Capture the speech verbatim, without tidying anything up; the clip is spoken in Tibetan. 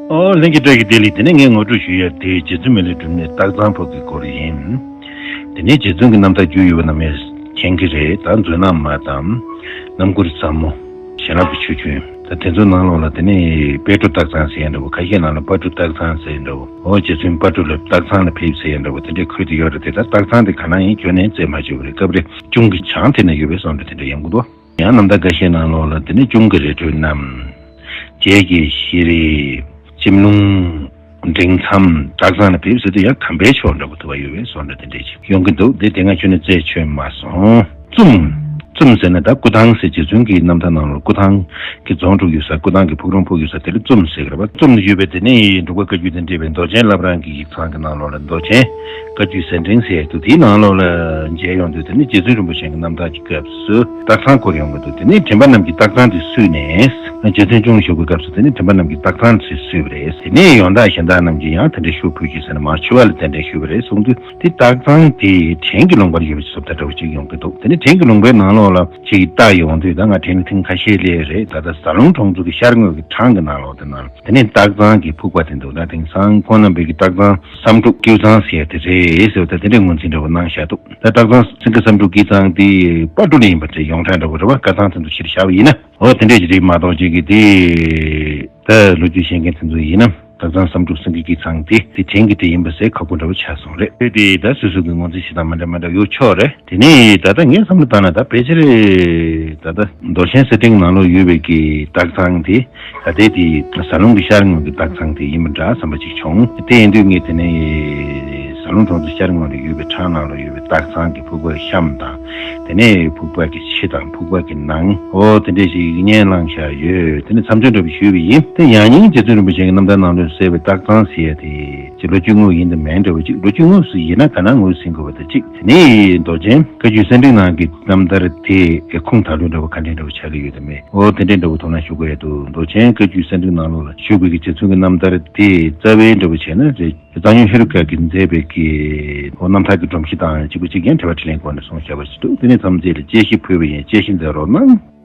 ཨོ་ལྷན་རྒྱས་བཀྲ་ཤིས་བདེ་ལེགས། དེ་ནས་ངས་ངོ་སྤྲོད་ཞུ་ཡ་དེ་རྗེ་བཙུན་མི་ལའི་སྒྲུབ་གནས་སྟག་ཚང་ཕུག་གི་སྐོར་ཡིན། དེ་ནས་རྗེ་བཙུན་གྱི་རྣམ་ཐར་རྒྱུས་ཡོད་པ་རྣམས་ཡང་མཁྱེན་གྱི་རེད། ད་མཛོད་ནག་མ་དང་། རྣམ་མགུར་ཟབ་མོ། བྱིན་རླབས་ཀྱི་ཆུ་རྒྱུན། ད་དེ་ཚོའི་ནང་ལོགས་ལ་དེ་ནས་དཔལ་སྤྲུལ་སྟག་ཚང་ཟེར་ཡ་འདྲ་བོ། ཁ་ཤས་ནང་ལ་དཔའ་སྤྲུལ་སྟག་ཚང་ཟེར་ཡ་འདྲ་བོ། ཨོ་རྗེ་བཙུན་དཔའ་སྤྲུལ་ལ་སྟག་ཚང་ལ་ཕེབས་ཟེར་ཡ་འདྲ་བོ། དེ་འདྲའི་ཁུལ་དུ་ཡོད་རེད་དེ། ད་སྟག་ཚང་དེ་ག་ན་ཡིན་ཁྱོན་ནས་བཙལ་མ་བཅུག་པ་རེད། སྐབས་རེ་གཅུང་གི་ཞང་དེ་ན་ཡོད་པའི་བཟོ་འདྲ་དེ་འདྲ་ཡོང་གི་འདུག། ཡང་རྣམ་ཐར་འགའ་ཤས་ནང་ལོགས་ལ་དེ་ནས་གཅུང་གི་རི་ཁྲོད་རྣམས། རྒྱལ་གྱི་ཤེས་རིག་ལྕེམ་ལུང་འབྲིང་མཚམས་སྟག་ཚང་ལ་ཕེབས་ཟེར་དུས་ཡང་གམ་པའི་ཕྱོགས་འདྲ་པོ་དུ་བ་ཡོད་པའི་བཟོ་འདྲ་དེ་འདྲས་ཅིག་ཡོང་གི་འདུག། དེ་དེ་སྔ་ཁྱོན་ནས་བཙལ་ཆོད་མ་སོང་། ཙུམ། ཙུམ་ཟེར་ན་ད་སྐུ་ཐང་ཟེར། རྗེ་བཙུན་གྱི་རྣམ་ཐར་ནང་ལོགས་སྐུ་ཐང་གི་རྫོང་དྲུག་ཡོད་ས། སྐུ་ཐང་གི་ཕུག་རོན་ཕུག་ཡོད་ས་དེ་ལ་ཙུམ་ཟེར་གི་རེད་པ། ཙུམ་ནས་ཡོད་པའི་དེ་ནས་འབྲུག་པ་བཀའ་བརྒྱུད་དང་འབྲེལ་བའི་མདོ་ཆེན་བླ་བྲང་གི་ཡིག་ཚང་གི་ནང་ལོགས་ལ་མདོ་ཆེན་བཀའ་བརྒྱུད་ཟན་འབྲིང་ཟེར་ཡ་འདུག། དེའི་ནང་ལོགས་ལ་མཇལ་ཡོང་དུས་དེ་ནས་རྗེ་བཙུན་རིན་པོ་ཆེ་གི་རྣམ་ཐར་གྱི་སྐབས་སུ་སྟག་ཚང་སྐོར་ཡོང་གི་འདུག། དེ་ནས་དྲན་པ་རྣམས་ཀྱིས་སྟག་ཚང་དེ་བསུས་ནས། རྗེ་བཙུན་སྐྱོང་བཞུགས་པའི་སྐབས་སུ་དེ་ནས་དྲན་པ་རྣམས་ཀྱིས་སྟག་ཚང་དེ་བསུས་པ་རེད། དེ་ནས་ཡོན་བདག་གཞན་དག་རྣམས་ཀྱིས་ཡང་དེ་འདྲའི་ཤུགས་ཕུལ་གྱིས་ཟེར་ནས་མར་ཆུ་བ་ལ་གདན་འདྲེན་ཞུས་པ་རེད་གསུངས་དུས། དེ་སྟག་ཚང་དེ་བྲན་གྱི་ལུང་པར་ཡོད་པའི་བཟོ་ལྟ་འདྲ་བོ་ཅིག་ཡོང་གི་འདུག། དེ་ནས་བྲན་གྱི་ལུང་པའི་ནང་ལོགས་ལ་ཅིག་བལྟ་ཡོང་དུས། ད་ང་བྲན་ནས་ཐེངས་ཁ་ཤས་སླེབས་རེད། ད་ལྟ་ཟ་ལུང་གྲོང་ཚོ་གི་ཤར་ངོས་ཀྱི་འཕྲང་གི་ནང་ལོགས་དེ་ནང་ལ་དེ་ནས་སྟག་ཚང་གི་ཕུག་པ་དེ་འདུག། ད་དེང་སང་ཁོང་རྣམ་པས་ཀྱི་སྟག་ཚང་བསམ་འགྲུབ་ཀེའུ་ཚང་ཟེར་ཡ་དེ་རེད་ཟེར་བ། ད་དེ་འདྲའི་ངོས་འཛིན་འདྲ་བོ་གནང་བཞག་འདུག། ད་སྟག་ཚང་སེང་གེ་བསམ་འགྲུབ་ཀེའུ་ཚང་དེ་དཔའ་སྤྲུལ་ཡིན་པ་འདྲ། ཡོངས་གྲགས་འདྲ་བོ་རེད་པ། སྐལ་ཚང་དེ་ཚོ་ཕྱིར་བཞག་པ་ཡིན་ན། འོ་དེ་འདྲས་ཅིག་རེད་མ་གཏོགས་ཅིག་གི་དེ། ད་ལོ་རྒྱུས་ཤེས་མཁན་དེ་ཚོ་ཡིན་ན། སྟག་ཚང་བསམ་འགྲུབ་སེང་གེ་ཀེའུ་ཚང་དེ་དེ་བྲན་གྱི་དེ་ཡིན་པ་ཟེར་ཁག་པོ་འདྲ་བོ་ཆགས་སོང་རེད། དེ་དེ་ད་སོ་སོ་གི་ངོས་འཛིན་བྱེད་སྟངས་མ་འདྲ་མ་འདྲ་ཡོད་ཆོག་རེད། དེ་ནས་ད་ལྟ་ངས་བསམ་བློ་བཏང་ན་ད་ཕལ་ཆེར་ད་ལྟ་མདོ་ཆེན་གསེར་ཕྲེང་ནང་ལོགས་ཡོད་པའི་གི་སྟག་ཚང་དེ། ད་ལྟའི་དེ་ཟ་ལུང་གི་ཤར་ངོས་ཀྱི་སྟག་ཚང་དེ་ཡིན་པ་འདྲ་བསམ་པ་ཅིག་བྱུང་། དེ་ཡིན་དུས་ངས་དེ་ནས་ཟ་ལུང་གྲོང་ཚོ་ཤར་ངོས་ལ་ཡོད་པའི་འཕྲང་ནང་ལ་ཡོད་པའི་སྟག་ཚང་གི་ཕུག་པའི་གཤམ་དང་། དེ་ནས་ཕུག་པ་གི་ཕྱི་དང་ཕུག་པ་གི་ནང་། འོ་དེ་འདྲས་ཞིག་བརྙན་བླངས་བཞག་ཡོད། དེ་ནས་མཚམས་སྦྱོར་འདྲ་པོ་ཞུས་པ་ཡིན། དེ་ཡང་སྙིང་རྗེ་བཙུན་རིན་པོ་ཆེ་གི་རྣམ་ཐར་ནང་ལ་གསལ་བའི་སྟག་ཚང་ཟེར་ཡ་དེ་ཅིག་ལོ་རྒྱུས་དངོས་ཡིན་དང་མིན་འདྲ་པོ་ཅིག། ལོ་རྒྱུས་དངོས་སུ་ཡིན་ན་ག་ན་ངོས་ཟིན་དགོས་པ་དང་གཅིག། དེ་ནས་མདོ་ཆེན་བཀའ་བརྒྱུད་གསེར་ཕྲེང་ནང་གི་རྣམ་ཐར་དེ་ཁུངས་དག་ལུས་འདྲ་པོ་ག་འདྲས་འདྲ་པོ་ཆགས་ཀྱི་ཡོད་དམ་མེད། འོ་དེ་འདྲས་འདྲ་པོ་དོ་སྣང་ཞུ་དགོས་ཡ་འདུག། མདོ་ཆེན་བཀའ་བརྒྱུད་གསེར་ཕྲེང་ནང་ལོགས་ལ་བཞུགས་པའི་གི་རྗེ་བཙུན་གྱི་རྣམ་ཐར་དེ་རྩ་བའི་འདྲ་པོ་བྱས་ན་རེད། གཙང་སྨྱོན་ཧེ་རུ་ཀ་གིས་མཛད་པའི་གི་འོ་རྣམ་ཐར་གྱི་སྒྲོམ་གཞི་དང་གཅིག་པ་གཅིག་རྐྱང་འགྲེལ་པ་དྲིས་ལན་སྐོར་ནས་གསུངས་བཞག་པ་ཞིག་འདུག། དེ་ནས་མཚམས་བཅད་ལ་དཔྱད་ཞིབ་ཕུལ་བ་ཡིན། དཔྱད་ཞིབ་མཛད་རོགས་གནང་།